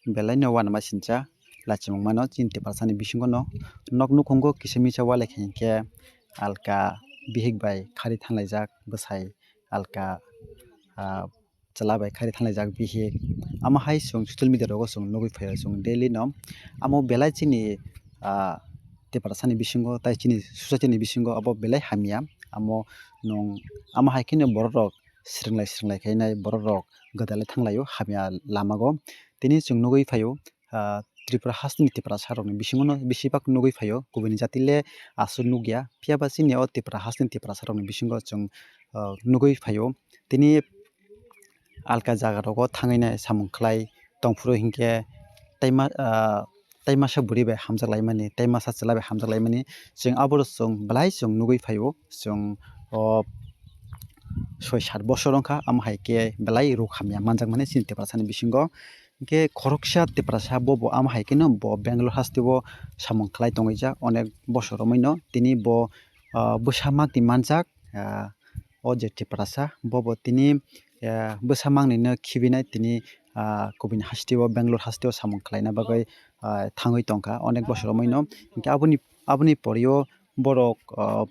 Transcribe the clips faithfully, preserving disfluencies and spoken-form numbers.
belai no uanama sincha lachimung mano chini Tiprasani bisingo no. Nok nukhungo kisa misa ualai khe hinkhe alka bihik bai khari thanglaijak bwsai alka, ah, chwla bai khari thanglaijak bihik. Amo hai chwng social media rogo chwng nugwi phaio chwng daily no. Amo belai chini, ah, Tiprasani bisingo tai chini society ni bisingo abo belai hamya. Amo nwng, amo hai kheno borok rok swrwnglai swrwnglai khainai borok rok gwdalai thanglaio hamya lamago. Tini chwng nugwi phaio, ah, Tripura hasteni Tiprasa rokni bisingo no besibak nugwi phaio, kubuni jati le aswk nukya, phiya ba chini o Tripura hasteni Tiprasa rokni bisingo chwng, ah, nugwi phaio. Tini alka jaga rogo thangwi nai samung khlai tongphuru hinkhe taima, ah, taimasa bwrwi bai hamjak laimani, taimasa chwla bai hamjak laimani, chwng aboro chwng belai chwng nugwi phaio. Chwng o soi sat bosor wngkha, amo hai khe belai ruk hamya manjakmani chini Tiprasani bisingo. Hinkhe khoroksa Tiprasa bobo amo hai kheno bo Bangalore hasteo samung khlai tongwijak onek bosor romwino. Tini bo, ah, bwsa magni manjak, ah, o je Tiprasa bobo tini, ah, bwsa magnino khibinai tini, ah, kubuni hasteo Bangalore hasteo samung khlaina bagwi, ah, thangwi tongkha onek bosor romwino. Hinkhe aboni, aboni porio borok, ah,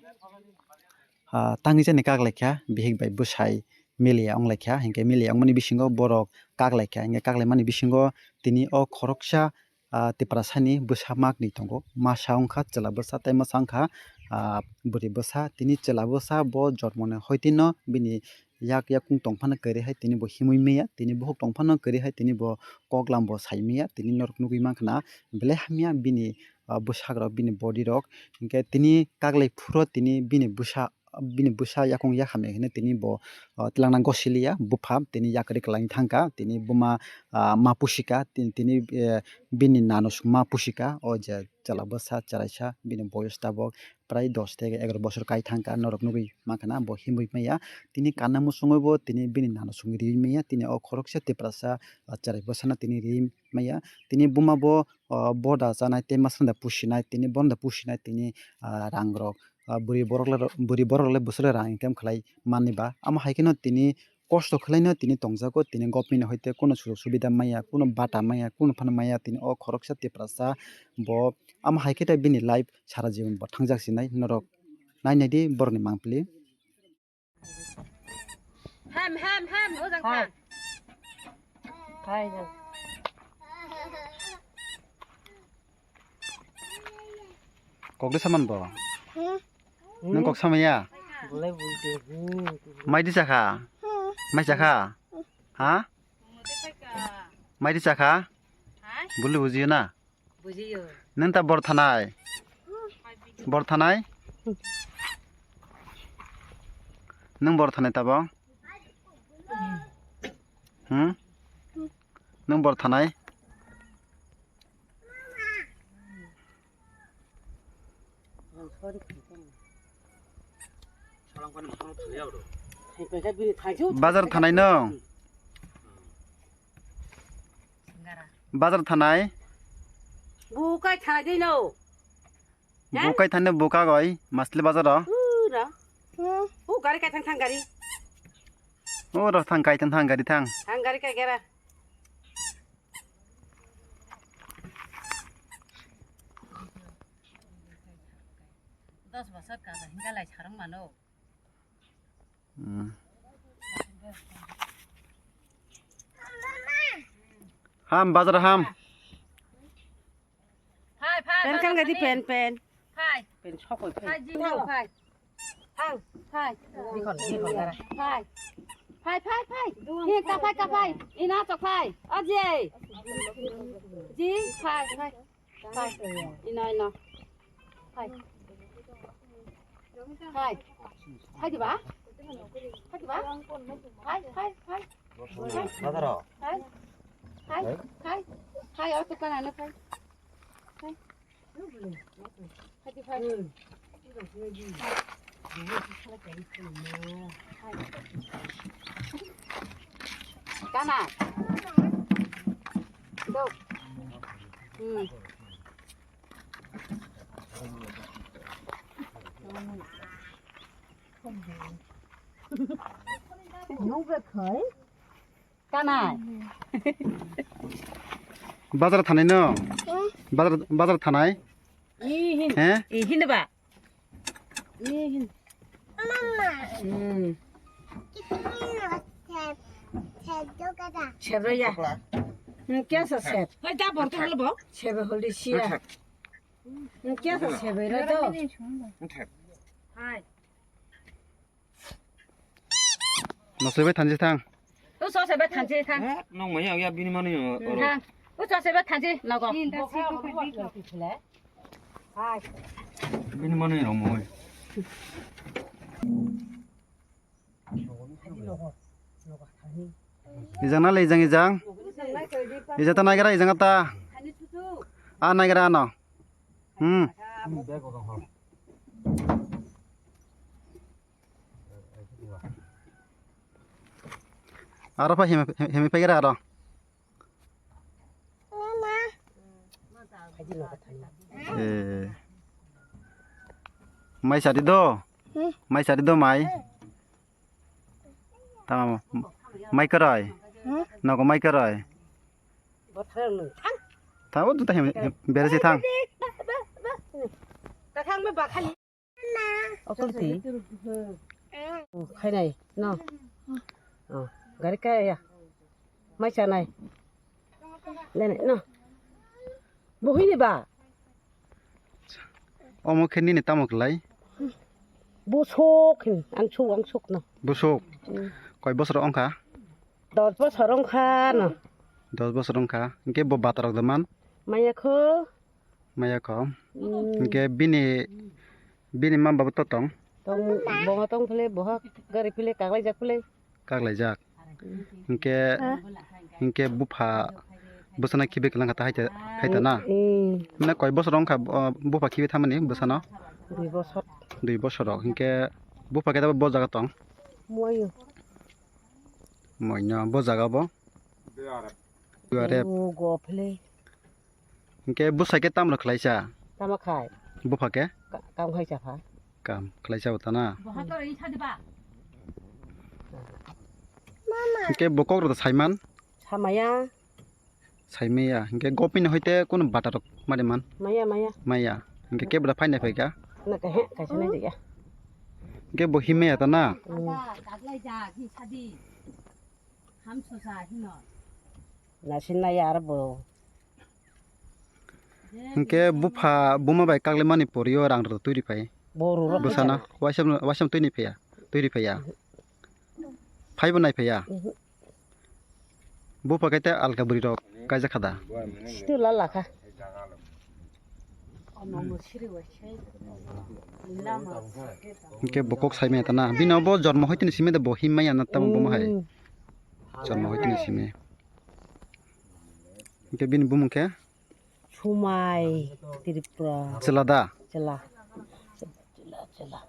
ah, tangwi jani kak laikha, bihik bai bwsai miliya wng laikha, hinkhe miliya wngmani bisingo borok kak laikha, hinkhe kak laimani bisingo tini o khoroksa, ah, Tiprasani bwsa magni tongo, masa wngkha chwla bwsa tei masa wngkha, ah, bwrwi bwsa. Tini chwla bwsa bo jormoni hoitino bini yak yakung tongphano kwrwi hai tini bo himwi maya, tini bukhuk tongphano kwrwi hai tini bo koklam bo sai maya, tini norok nugwi mankha na belai hamya bini, ah, bwsakrok bini body rok, hinkhe tini kak lai phuru tini bini bwsa bini bwsa yakung yak hamya hinwi tini bo, ah, twlangna gosiliya bupha tini yakarwi kwlangwi thangkha tini buma, ah, ma pusika tini, tini, eh, bini nanusuk ma pusika o je chwla bwsa chwraisa bini boyos tabok prai dos theke egaroh bosor kai thangkha norok nugwi mankha na bo himwi maya tini kanna muchungwi bo tini bini nanusuk riwi maya tini o khoroksa Tiprasa, ah, chwrai bwsano tini riwi maya tini buma bo, ah, boda chanai tei masanda pusinai tini bonda pusinai tini, ah, rangrok. Ah, bwrwi borok le, bwrwi borok le bwswk le rang income khlai manliba. Amo hai kheno tini kosto khlaino tini tongjago, tini government ni hoite kuno sujog subida maya, kuno bata maya, kuno phano maya, tini o khoroksa Tiprasa bo amo hai khe tai bini life sara jibon bo thangjak sinai norok nai nai di borokni mangpili. Ham, ham, ham, ojang Hai. Hai, hai. Kok de saman bo? Hmm? Nung kok samaya? Bolai bulti. Hmm. Mai di chakha? Hmm. Mai chakha? Ha? Mai di chakha? Hai? Buli bujiyo na? Bujiyo. Nung ta bor thanai? Bor thanai? Nung bor thanai tabo? Hmm? Nung bor thanai? Bazar thanai nung? Bazar thanai? Bukai thanai dei no. Bukai thanai buka goi, masli bazar o. Ura. Bu gari kai thang thang gari. Ura thang kai thang thang gari thang. Thang gari kai gera. Dos bosor kaza hinga lai sarung mano. Hmm. Ham, bazar ham. Phai, phai, pen bazar kan gadi phai. Pen, pen. Phai. Pen sokoi phai. Phai, jing phai. Thang, phai. Dikhon, dikhon gara. Phai. Phai, phai, phai. Hi, kaphai, kaphai. Ina chok phai. Ajay. Ji, phai, phai. Phai. Ina, ina. Phai. Phai. Phai diba? Phai diba? Phai, phai, phai. Phai. Phai. Phai. Phai, o tukana na phai. Phai. Phai di phai. Kana. Dok. Hmm. Nungkha khai. Kanai. Bazar thanai no? Hmm? Bazar, bazar thanai? Ihin. He? Ihin ba? Ihin. Mama. Hmm. Sebra ya. Hmm, kya sa seb? Hai da bor to holo bo. Sebe holi siya. Hmm, kya sa sebe ra to? Hai. Nosoi bai thansi thang. O sose bai thansi thang. Eh, nong maya ya bini mani yo. Thang. O sose bai thansi nogo. Bini mani yo moi. Ijang na le ijang ijang. Ijang ta naigra ijang ta. A naigra ano. Hmm. Aro pa himi, himi paikara aro. Eh. Mai sari do. Hmm? Mai sari do mai. Tama mai karai. Hmm? Nogo mai karai. Tabo duta himi, himi, beresi thang. Okol ti. Oh, khai nai, no. Oh, gari kaya ya. Mai cha nai. Lene, no. Buhini ba. Omo khe nini tamo klai? Busuk hin, ang suk, ang suk no. Busuk. Hmm. Koi bosor ongkha? Dos bosor ongkha no. Dos bosor ongkha. Hingke bo batarok da man? Maya kho. Maya kho. Hmm. Hingke bini, bini mama babo to tong? Tong, bongo tong phile, boha gari phile, kaglai jak phile. Kaglai jak. Hingke, hingke bupha bwsana khibi kwlang kha ta hai ta, hai ta na? Hmm. Na koi bosor wng kha, o, bupha khibi thamani bwsano? Dui bosor. Dui bosor rok. Hingke bupha khe bo jaga tong? Moyo. Moino bo jaga bo? Duare. Go phele. Hingke bwsai khe tamo khlaisa? Tamo khai? Bupha khe? Ka-, kam khai cha pha. Kam khlaisa bo ta na? Hingke bo kok rok da saiman? Samaya. Saimaya. Hingke gopini hoite kono bata rok mari man? Maya, maya. Maya. Hingke kebra phaina phaika? Na kahe, kaisa nai ya. Hingke bo himaya ta na? Mm. Nasin nai ya aro bo. Hingke bupha buma bai kakle mani porio rang rw twi ri phai. Boru rok. Bwsana waisam, waisam twi ni phaiya, twi ri phaiya. Phaibo nai phaiya. Mhm. Bupha khe te alka bwrwi rok kaijak kha da. Situ la lakha. Hingke bo kok saimaya ta na. Bini bo jormo hoitini simi de bo himaya na tamo buma hai. Mm. Jormo hoitini simi. Hingke bini bumung khe? Sumai Tripura. Chwla da? Chwla. Chwla, chwla.